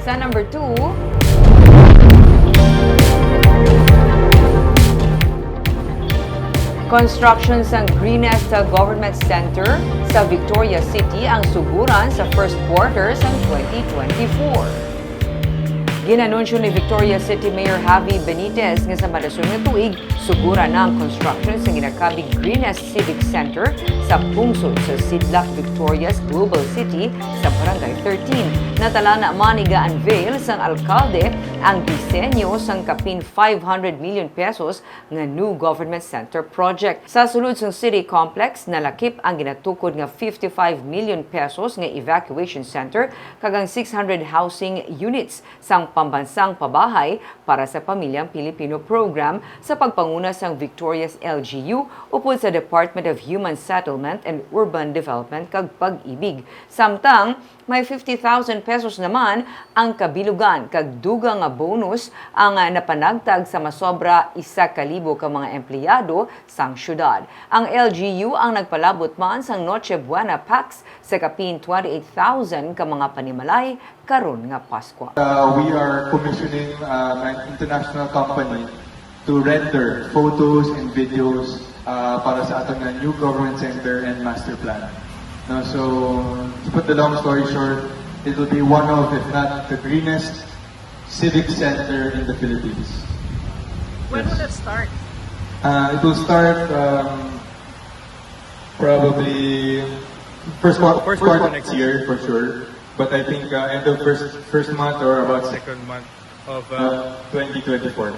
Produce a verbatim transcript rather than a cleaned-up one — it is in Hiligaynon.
Number two, construction sang greenest government center sa Victoria City ang suguran sa first quarter sang twenty twenty-four. Ginanunsyo ni Victoria City Mayor Javi Benitez nga sa madason nga tuig, suguran na ang construction sa ginakabig Greenest Civic Center sa pungsod sa Sidlak Victoria's Global City sa Barangay thirteen. Natalana man ni ga-unveil sang alkalde ang disenyo sang kapin five hundred million pesos nga new government center project. Sa sulod sang city complex, nalakip ang ginatukod nga fifty-five million pesos nga evacuation center kag ang six hundred housing units sang Pambansang Pabahay para sa Pamilyang Pilipino program sa pagpanguna sang Victoria's L G U upod sa Department of Human Settlement and Urban Development kag Pag-ibig. Samtang may fifty thousand pesos naman ang kabilugan kag dugang nga bonus ang, ah, napanagtag sa masobra isa ka libo ka mga empleyado sang syudad. Ang L G U ang nagpalabot man sang Noche Buena packs sa kapin twenty-eight thousand ka mga panimalay karon nga Paskwa. Uh, we are commissioning um, an international company to render photos and videos uh, para sa aton nga new government center and master plan. No, so, to put the long story short, it will be one of, if not the greenest, civic center in the Philippines. When Yes. will it start? Uh, it will start um, probably first quarter, first quarter next year for sure. But I think uh, end of first first month or about second month of uh, twenty twenty-four.